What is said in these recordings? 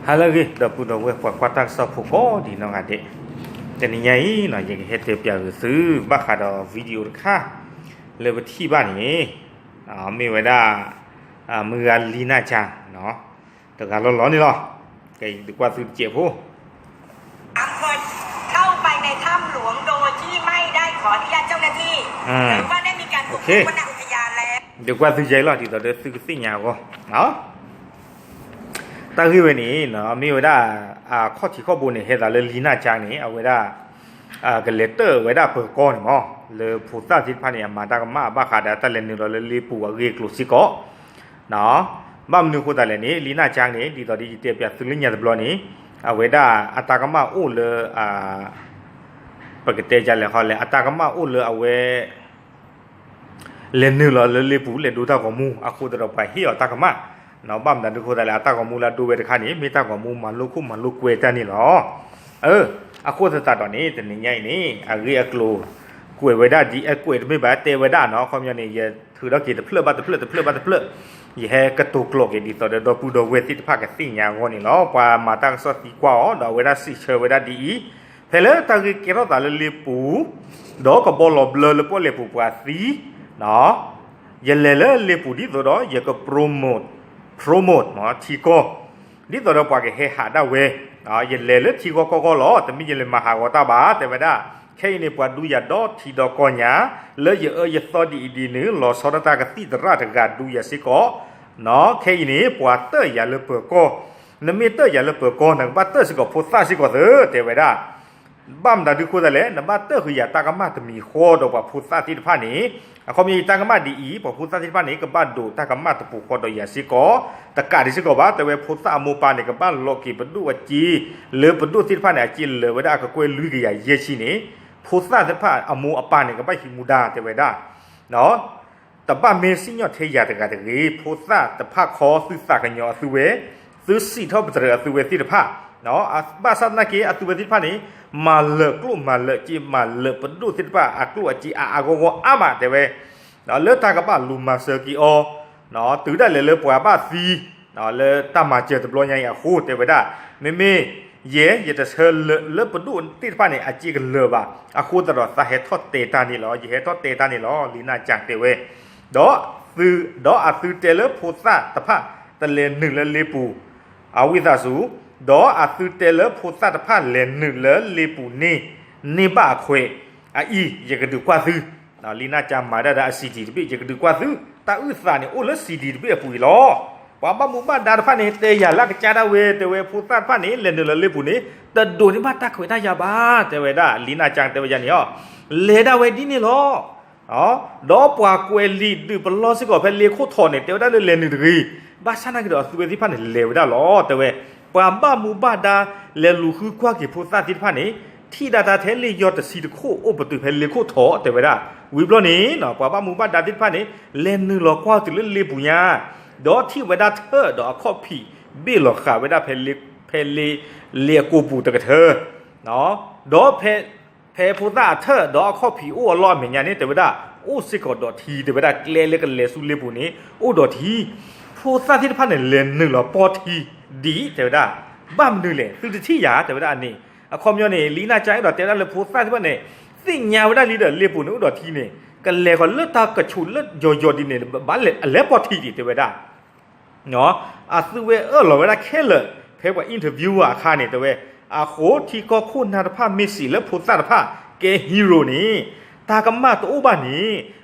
ဟါလၢအဂ့ၤ ဒီပုၢ်ဒီဝဲၢ်ပှၤကွၢ်တၢ်ကစီၣ်ဖိကိးဒံးနီၢ်ဂၤဒဲး, တနံၤညါအံၤနီၤ ယကဟဲတဲပျးဂ့ၤသု ဘၣ်ဃးဒီး video တခါ လၢပထံၣ်ဘၣ်န့ၣ် မ့ၢ်ဝဲဒၣ် မုၢ်ဂၤလံနၢ်ကၠါ တဂၤလီၤလီၤန့ၣ်လီၤ. ကဲ ယကဒုးကွၢ်သုတစဲးဖိ ဒုးကွၢ်သုယဲလီၤ ဒ်သိးဒီးသုကသ့ၣ်ညါအဂီၢ် တၢ်ဂ့ၢ်ဝဲန့ၣ် မ့ၢ်ဝဲဒၣ် အခီၣ်ထံးခီၣ်ဘိန့ၣ် ဟဲသးလၢလံနၢ်ကၠါန့ၣ် အဝဲဒၣ် ကလဲၤတၢၢ်ဝဲဒၣ်ပၢၤကီၢ်န့ၣ်မး လၢဖိသၣ်သ့ၣ်တဖၣ်န့ၣ် အမၤတၢ်ကမၣ်ဘၣ်ဃးဒီးတၢ်လဲၤနုာ်လီၤလၢလ့ပူၤအဂ့ၢ်အကျိၤစ့ၢ်ကီး ဘၣ်မနုၤအဃိသတးလဲၣ်န့ၣ် လံနၢ်ကၠါန့ၣ် ဒ်သိးဒီးယတဲပျးသုလၢညါတဘျီန့ၣ် အဝဲဒၣ်အတၢ်ကမၣ်အိၣ်လၢ ပကတဲဒ်လဲၣ်ဃီလဲၣ် အတၢ်ကမၣ်အိၣ်လၢအဝဲ လဲၤနုာ်လီၤလၢလ့ပူၤ လဲၤဒိတၢ်ဂီၤမူ အဃိသတးဒီးပှၤဟ့ၣ်အီၤတၢ်ကမၣ် ဘၣ်မနုၤအဃိသတးလဲၣ် အတၢ်ဂီၤမူလၢအဒိဝဲတခါန့ၣ် မ့ၢ်တၢ်ဂီၤမူမၤလိခိၣ်မၤလိကွဲတၢ်န့ၣ်လီၤ. အဃိသတးဒီးန့ၣ် တနံၤညါအံၤန့ၣ် အဂ့ၢ်အကျိၤ ကွဲးဝဲဒၣ်ဒ် အကွဲးတမ့ၢ်ဘၣ်တဲဝဲဒၣ်နီၤ အခီပညီန့ၣ် ယထုးထီၣ်က့ၤတဖျၢၣ်ဘၣ်တဖျၢၣ် တဖျၢၣ်ဘၣ်တဖျၢၣ် ယဟဲကတိၤကျိာ်က့ၤဒ်သိးဒီးဒီပုၢ်ဒီဝဲၢ်သ့ၣ်တဖၣ်ကသ့ၣ်ညါအဂီၢ်န့ၣ်လီၤ. ပှၤမၤတၢ်ကစီၣ်သံကွၢ်အီၤ ဒီးအဝဲဒၣ်စံးဆၢဝဲဒၣ်ဒ်အံၤ ဖဲလၢတၢ်ဂ့ၢ်ကဲထီၣ်သးလၢလ့ပူၤ ဒီးကဘီလီၤဘျၢလၢပီၣ်လဲၣ်ပူၤပှၤသံ ယလဲၤလၢလ့ပူၤဒ်သိးဒီး ယက promote promote မ့ၢ်ထံကီၢ် ဒ်သိးဒီးပှၤကဟဲဟးဒၣ်ဝဲ ယလဲၤလၢထံကီၢ်ကီၢ်ကီၢ်လီၤ တမ့ၢ်ယလဲၤမၤဟးဂီၤတၢ်ဘၣ် တဲဝဲဒၣ် ခဲအံၤန့ၣ် ပှၤဒူယၤဒီထံဒီကီၢ်ညါ လၢယအၢယသီဒ်အံၤဒ်နုၤ လီၤဆီဒၣ်တၢ်ကသံၣ်သရၣ်တဂၤဒူယၤစ့ၢ်ကီး ခဲအံၤန့ၣ် ပှၤတၢၢ်ယၤလၢပၢၤကီၢ် နမ့ၢ်တၢၢ်ယၤလၢပၢၤကီၢ် နကဘၣ်တၢၢ်စ့ၢ်ကီးဖိသၣ်စ့ၢ်ကီးသၢ တဲဝဲဒၣ် ဘၣ်မတၤဒုးဃိသတးလဲၣ် နဘၣ်တၢၢ်ဃုာ်ယၤတၢ်ကမၣ်တမံၤဃီဒီးပှၤဖိသၣ်သ့ၣ်တဖၣ်န့ၣ် အခီပညီယတၢ်ကမၣ်ဒ်အံၤ ပှၤဖိသၣ်သ့ၣ်တဖၣ်န့ၣ် ကဘၣ်ဒိးတၢ်ကမၣ်တပူၤဃီဒီးယၤစ့ၢ်ကီး တကးဒံးစ့ၢ်ကီးဘၣ် တဲဝဲဖိသၣ်အမိၢ်ပၢ်န့ၣ် ကဘၣ်လိးက့ၤပဒိၣ်အစ့ လၢပဒိၣ်သ့ၣ်တဖၣ်န့ၣ် အစ့လၢာ်ဝဲဒၣ်အကကွဲၢ်လွံၢ်ကယၤယဲၢ်ဆံန့ၣ် ဖိသၣ်သ့ၣ်တဖၣ်အမိၢ်အပၢ်န့ၣ် ကဘၣ်ဟံးမူဒါတဲဝဲဒၣ် တဘၣ်မ့ၢ်စံၣ်ညီၣ်ထဲယၤတဂၤတဂ့ၤ ဖိသၣ်တဖၣ်ခီသုသးကညီၤအသုဝဲ သုစံးထီၣ်ပတြၢၤအသုဝဲသ့ၣ်တဖၣ် ဘၣ်ဆၣ်သနာ်က့ အသုဝဲသ့ၣ်တဖၣ်န့ၣ် မၤလၢာ်ကျိၣ်မၤလၢာ်စ့ မၤလၢာ်ပဒိၣ်သ့ၣ်တဖၣ်အကျိၣ်အစ့အါအါဂီၢ်ဂီၢ်အါမးတဲဝဲ လၢတၢ်ကဘၣ်လူၤမၤစၢၤက့ၤအီၤ တုၤဒၣ်လဲာ်လၢပှၤဘၣ်သံ လၢတၢ်မၤစၢၤတဘျီညါအံၤအဃိတဲဝဲဒၣ် မ့မ့ၢ် ယဲ ယတဆၢလၢာ်လၢပဒိၣ်သ့ၣ်တဖၣ်န့ၣ် အစ့ကလၢာ်ဘၣ် အဃိသတးဒီးသးဟဲထီၣ်တဲတၢ်န့ၣ်လီၤ ယဟဲထီၣ်တဲတၢ်န့ၣ်လီၤ လံနၢ်ကၠါတဲဝဲ ဒီး ဒီးအသုတဲလၢဖိသၣ်တဖၣ် တလဲၤနုာ်လၢလ့ပူၤ အဝံသးစူၤ, ဒီးအသုတဲလၢဖိသၣ်တဖၣ်လဲၤနုာ်လၢလ့ပူၤန့ၣ် န့ၢ်ဘၣ်အခွဲး, အအံၤ ယကဒုးကွၢ်သု, လံနၢ်ကၠါမၤဒၣ်ဒီးအ CD တဘ့ၣ် ယကဒုးကွၢ်သု, တၢ်အုၣ်သးန့ၣ်အိၣ်လၢ CD တဘ့ၣ်အပူၤအံၤလီၤ. ပှၤဘၣ်မူဘၣ်ဒါတဖၣ်န့ၣ် တဲယၤလၢအကစၢ်ဒၣ်ဝဲ တဲဝဲဖိသၣ်တဖၣ်န့ၣ် လဲၤနုာ်လၢလ့ပူၤန့ၣ် တဒိးန့ၢ်ဘၣ်တၢ်ခွဲးတၢ်ယာ်ဘၣ် တဲဝဲဒၣ် လံနၢ်ကၠါတဲဝဲယၤန့ၣ်လီၤ. လဲၤဒၣ်ဝဲဒ်န့ၣ်လီၤ. ဒီးပှၤကွဲးလံာ်ဒုးပလီၢ်စ့ၢ်ကီးဖဲလ့ခိၣ်ထီးန့ၣ် တဲဝဲဒၣ်လၢလဲၤနုာ်တဂ့ၤ, ဘၣ်ဆၣ်သနာ်က့ဒီးအသုဝဲသ့ၣ်တဖၣ်န့ၣ် လဲၤဝဲဒၣ်လီၤ တဲဝဲ, ပှၤဘၣ်မူဘၣ်ဒါလဲၤလူၤဃုကွၢ်က့ၤဖိသၣ်သ့ၣ်တဖၣ်န့ၣ် ထံၣ်ဒၣ်တၢ်ထဲလ့ၣ်ယီၢ်တဆံတခိၣ်အိၣ်ပတုာ်ဖဲလ့ခိၣ်ထီး တဲဝဲဒၣ်, ဝံၤဘျီန့ၣ် ပှၤဘၣ်မူဘၣ်ဒါသ့ၣ်တဖၣ်န့ၣ် လဲၤနုာ်လီၤကွၢ်တုၤလၢလ့ပူၤညါ, ဒီးထံၣ်ဝဲဒၣ်ထၢၣ်ဒီးအခီၣ်ဖံးဘ့ၣ်လီၤဃာ်ဝဲဒၣ် ဖဲလ့ လ့အကိာ်ပူၤတကထၢ, ဒီးဖဲ ဖဲဖိသၣ်အထၢၣ်ဒီးအခီၣ်ဖံးအိၣ်အလီၢ်အမဲာ်ညါန့ၣ် တဲဝဲဒၣ် အိၣ်စ့ၢ်ကီးဒီးထံ တဲဝဲဒၣ် ကျဲလၢကလဲၤဆူလ့ပူၤန့ၣ် အိၣ်ဒီးထံ, ဖိသၣ်သ့ၣ်တဖၣ်န့ၣ် လဲၤနုာ်လီၤပီၢ်ထံဒ် တဲဝဲဒၣ်, ဘၣ်မနုၤလဲၣ် သုတထံၣ်ယၤ တဲဝဲဒၣ်န့ၣ်, အခီပညီန့ၣ် လံနၢ်ကၠါအဲၣ်ဒိးတဲဝဲဒၣ်လၢဖိသၣ်သ့ၣ်တဖၣ်န့ၣ် သ့ၣ်ညါဝဲဒၣ်လံဒီးလ့ပူၤန့ၣ်အိၣ်ဒီးထံန့ၣ် ကလဲၤဃီၤလၢတၢ်ကဆူးလၢယီၤယီၤဒ်န့ၣ် ဘၣ်လဲၤအလဲၤပီၢ်ထံက့ၤ တဲဝဲဒၣ် အသုဝဲအၢၣ်လီၤဝဲဒၣ်ခဲလၢာ် ဖဲပှၤ interview အခါန့ၣ် တဲဝဲ, အဃိထံကီၢ်ခိၣ်နၢ်တဖၣ်မ့ၢ်စံးလၢဖိသၣ်တဖၣ်ကဲ hero န့ၣ် တၢ်ကမၣ်တအိၣ်ဘၣ်န့ၣ်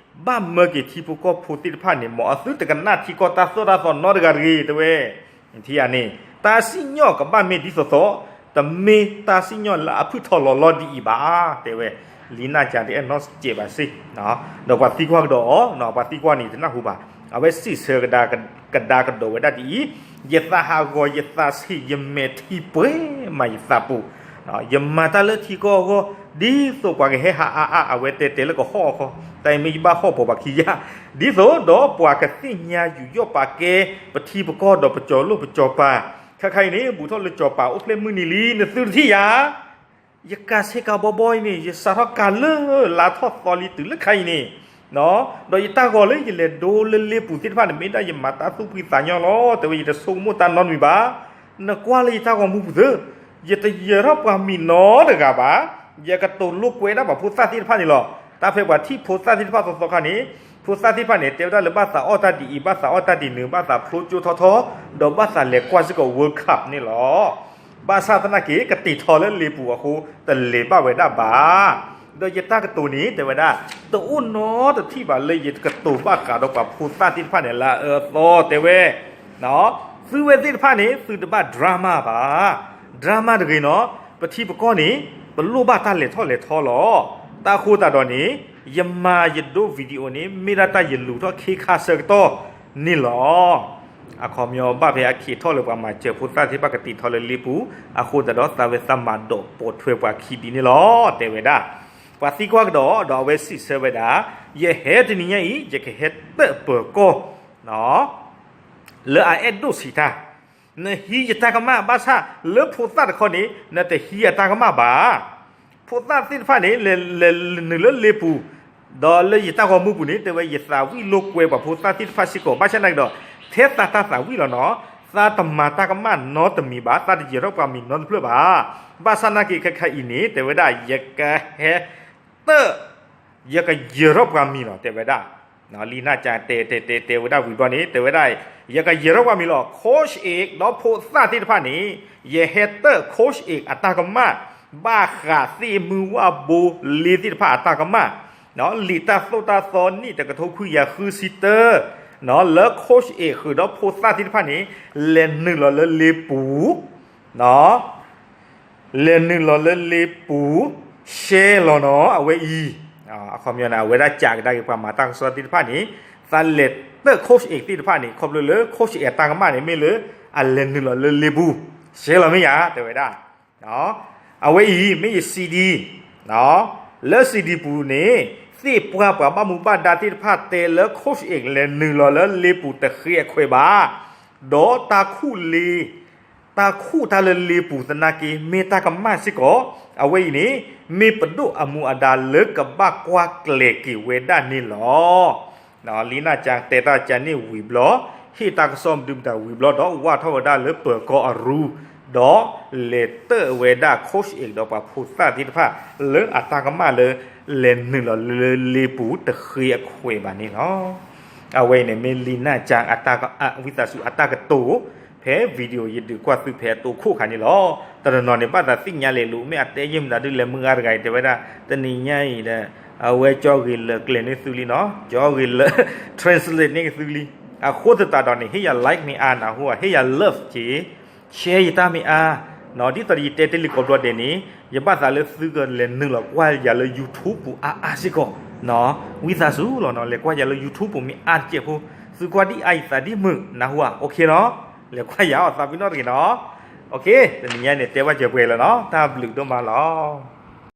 ဘၣ်မၢက့ၤထံဖိကီၢ်ဖိသ့ၣ်တဖၣ်န့ၣ် မ်အသုတကနၣ်ထံကီၢ်တၢ်သိၣ်တၢ်သီနီတဂၤတဂ့ၤ တဲဝဲ, ထံဧါန့ၣ် တၢ်စံၣ်ညီၣ်ကဘၣ်မ့ၢ်ဒ်သိးသိး တမ့ၢ်တၢ်စံၣ်ညီၣ်လၢအဖုၣ်ထီၣ်လီၤလီၤဒ်အံၤဘၣ် တဲဝဲ, လံနၢ်ကၠါတအဲၣ်နီတစဲးဘၣ်စ့ၢ်, ဒီးပှၤသံကွၢ်ကဒီးအီၤ ပှၤသံကွၢ်န့ၣ်တနၢ်ဟူဘၣ်, အဝဲစံးဆၢကဒါကဒီးဝဲဒၣ်ဒ်အံၤ, ယသးဟးဂီၤ ယသးဆံး ယမဲာ်ထံပှဲၤမးယသးပူၤ, ယမၤတၢ်လၢထံကီၢ်အဂီၢ် ဒ်သိးပှၤကဟဲဟးအါအါ အဝဲတဲတဲလၢကဟီၣ်အခီ, တၢ်အံၤမ့ၢ်ယဘၣ်ဟီၣ်ပိာ်ပှၤခံယၤ, ဒ်သိးဒီးပှၤကသ့ၣ်ညါယူးယီၣ်ပာ်ကဲ ပထံပကီၢ်ဒီးပကၠီၤလိၣ်ပကၠီၤပၤ, ခဲခါအံၤန့ၣ် ဘူးထီၣ်လၢကၠီၤပၤအိၣ်ဖျဲၣ်မုၢ်နံၤလံ နသုတထံၣ်ယၤ ယကၤဆ့ကၤဘီဘီအံၤန့ၣ် ယစးထီၣ်ကၤလၢလါထီၣ်သီလံတုၤလၢခါအံၤန့ၣ်, ဒီးယတၢ်ဂီၤလၢယလဲၤဒိလၢလ့ပူၤသ့ၣ်တဖၣ်န့ၣ် မ့ၢ်ဒၣ်ယမၤတၢ်သူၣ်ဖှံသးညီလီၤ တဲဝဲ, ယတဆိကမိၣ်တၢ်နီတမံၤဘၣ်, နကွၢ်လၢယတၢ်ဂီၤမူပူၤသု, ယတယၢၤထီၣ်ပှၤမံၤနီတဂၤဘၣ်. ယကတိၤလိာ်ကွဲဒၣ်ပှၤဖိသၣ်သ့ၣ်တဖၣ်န့ၣ်လီၤ. တၢ်ဖဲပှၤထံၣ်ဖိသၣ်သ့ၣ်တဖၣ်သီသီခါန့ၣ်, ဖိသၣ်သ့ၣ်တဖၣ်န့ၣ် တဲဝဲဒၣ်လၢဘၣ်သးအီၣ်တၢ်ဒ်အံၤ, ဘၣ်သးအီၣ်တၢ်ဒ်နုၤ, ဘၣ်သးဖျိကၠိထီထီ, ဒီးဘၣ်သးလဲၤကွၢ်စ့ၢ်ကီး World Cup န့ၣ်လီၤ. ဘၣ်ဆၣ်သနာ်က့ ကတ့ၢ်ထီလၢလ့ပူၤအဃိ တလဲၤဘၣ်ဝဲဒၣ်ဘၣ်. ဒီးယတၢ်ကတိၤန့ၣ် တဲဝဲဒၣ်, တအိၣ်နီတထံၣ်ဘၣ်လၢယကတိၤဘၣ်ဃးဒီးပှၤဖိသၣ်သ့ၣ်တဖၣ်န့ၣ် လၢအအၢအသီ တဲဝဲ သုဝဲသ့ၣ်တဖၣ်န့ၣ် သုတဘၣ် drama ဘၣ်. Drama တဂ့ၤနီၤ, ပထံပကီၢ်န့ၣ် ပလိၣ်ဘၣ်တၢ်လဲၤထီၣ်လဲၤထီလီၤ. တၢ်အဃိသတးဒီးန့ၣ် ယမၤယဒိ video န့ၣ် မ့ၢ်ဒၣ်တၢ်ယလူၤထီၣ်ခ့ခါဆၢကတီၢ်န့ၣ်လီၤ. အခီပညီဘၣ်ဖဲအခံးထီၣ်လၢပှၤမၤစၢၤဖိသၣ်သ့ၣ်တဖၣ်ကတ့ၢ်ထီလၢလ့ပူၤ, အဃိသတးဒီးသးဝဲသးမၤဒိးပိာ်ထွဲပှၤခံဒ်န့ၣ်လီၤ တဲဝဲဒၣ်. ပှၤသံကွၢ်ကဒီး ဒီးအဝဲစံးဆၢဝဲဒၣ်, ယဟဲတနံၤညါအံၤ ယကဟဲတၢၣ်ပၢၤကီၢ် လၢအအဲၣ်ဒိၣ်ဆံးတၢ်, နဟံးယတၢ်ကမၣ်, ဘၣ်ဆၣ်လၢဖိသၣ်တခီန့ၣ် နတဟံးအတၢ်ကမၣ်ဘၣ်. ဖိသၣ်သ့ၣ်တဖၣ်န့ၣ် လဲၤလဲၤနုာ်လၢလ့ပူၤ, ဒီးလၢယတၢ်ဂီၤမူပူၤန့ၣ် တဲဝဲယသးဝံၣ်လိာ်ကွဲပှၤဖိသၣ်သ့ၣ်တဖၣ်စ့ၢ်ကီး, ဘၣ်ဆၣ်သနာ်က့ဒီး ထဲသးတၢ်သးဝံၣ်လီၤနီၤ, သးတမၤတၢ်ကမၣ်နီတမံၤဘၣ်, သးတယၢၤထီၣ်ပှၤမံၤနီတဖျၢၣ်ဘၣ်. ဘၣ်ဆၣ်သနာ်က့ခဲခါအံၤန့ၣ် တဲဝဲဒၣ် ယကဟဲတၢၣ် ယကယၢၤထီၣ်ပှၤမံၤလီၤ တဲဝဲဒၣ်. လံာ်နၢ်ကၠၢ်တဲတဲတဲတဲဝဲဒၣ်ဝံၤဘျီန့ၣ် တဲဝဲဒၣ် ယကယၢၤထီၣ်ပှၤမံၤလီၤ. Coach Ake ဒီးဖိသၣ်သ့ၣ်တဖၣ်န့ၣ် ယဟဲတၢၣ် Coach Ake အတၢ်ကမၣ် ဘၣ်ဃးသ့ၣ်မုၢ်ဝၣ်ဘိလ့သ့ၣ်တဖၣ်အတၢ်ကမၣ်, လံာ်တၢ်သိၣ်တၢ်သီနံၣ်တကထိခွံကယၤဃုဆံတၢ, လၢ Coach Ake ဃုာ်ဒီးဖိသၣ်သ့ၣ်တဖၣ်န့ၣ် လဲၤနုာ်လီၤလၢလ့ပူၤ လဲၤနုာ်လီၤလၢလ့ပူၤ ရှဲလီၤနီၤ အဝဲအံၤ, အခီပညီန့ၣ် အဝဲဒၣ်ကးကဒါက့ၤပှၤမၤတၢ်ကစီၣ်သ့ၣ်တဖၣ်န့ၣ်, သးလဲၤတၢၣ် Coach Ake သ့ၣ်တဖၣ်န့ၣ် ခီဖျိလၢ Coach Ake အတၢ်ကမၣ်န့ၣ် မ့ၢ်လၢအလဲၤနုာ်လီၤလၢလ့ပူၤ ရှဲလီၤမ့ၢ်ယၤ တဲဝဲဒၣ်. အဝဲအံၤ မ့ၢ်ယ CD လၢ CD ပူၤန့ၣ် သ့ၣ်ပှၢ်ပှၤဘၣ်မူဘၣ်ဒါသ့ၣ်တဖၣ်တဲလၢ Coach Ake လဲၤနုာ်လီၤလၢလ့ပူၤတဃ့အခွဲးဘၣ်, ဒီးတၢ်ခူၣ်လ့ တၢ်ခူၣ်တၢ်လၢလ့ပူၤသနာ်က့ မ့ၢ်တၢ်ကမၣ်စ့ၢ်ကီး, အဝဲအံၤန့ၣ် မ့ၢ်ပဒိၣ်အမူအဒါလၢကဘၣ်ကွၢ်ကျဲၤက့ၤဝဲဒၣ်န့ၣ်လီၤ. လံာ်နၢ်ကၠၢ်တဲတၢ်ကၠၢ်န့ၣ်ဝံၤဘျီ, ဟ့ၣ်တၢ်ကစီၣ်မဒုမတၤဝံၤဘျီဒီး ဝၢ်ထီၣ်ဝဲဒၣ်လၢပၢၤကီၢ်အရူ, ဒီးလဲၤတၢၣ်ဝဲဒၣ် Coach Ake ဒီးပှၤဖိသၣ်သ့ၣ်တဖၣ် လၢအတၢ်ကမၣ်လၢ လဲၤနုာ်လီၤလၢလ့ပူၤတဃ့အခွဲးဘၣ်န့ၣ်လီၤ. အဝဲအံၤန့ၣ်မ့ၢ်လံာ်နၢ်ကၠၢ် ဝံသးစူၤအတၢ်ကတိၤ ဖဲ video ယဒုးကွၢ်သုဖဲအတိခိၣ်ခါန့ၣ်လီၤ. တနီၤနီၤန့ၣ် ဘၣ်သးသ့ၣ်ညါလဲၤလိာ် မ့ၢ်အတဲယဲၢ်မတၤဒုးလဲၤမုၢ်ဂၤတဂၤအံၤ တဲဝဲဒၣ် တနံၤညါအံၤဒီး အဝဲကၠီဂ့ၤလၢာ်ကျဲၤန့ၢ်သုလံနီၤ, ကၠီဂ့ၤလၢာ် translate န့ၢ်သုလံ. အဃိသတးဒီးန့ၣ် ဟ့ၣ်ယၤ like မ့ၢ်အါနၢ်ဟူဧါ, ဟ့ၣ်ယၤ love က့ၤ share ယတၢ်မ့ၢ်အါ, ဒ်သိးဒီးယတဲတ့ၢ်လံကိးဘျီဒဲးန့ၣ် ယဘၣ်သးလၢသုကလဲၤနုာ်လီၤကွၢ်ယၤလၢ YouTube ပူၤအါအါစ့ၢ်ကီး, ဝံသးစူၤလီၤနီၤ လဲၤကွၢ်ယၤလၢ YouTube ပူၤမ့ၢ်အါတကဲးဖိ, သုကွၢ်ဒ်အါယသးဒ်မုာ်နၢ်ဟူဧါ, OK နီၤ, လဲၤကွၢ်ယၤအီၤသးပ့ၤနီၣ်တဂ့ၤနီၤ. OK တနံၤညါန့ၣ် တဲဘၣ်စၢၤပှဲၤလီၤနီၤ, တၢ်ဘျုးဒိၣ်မးလီၤ.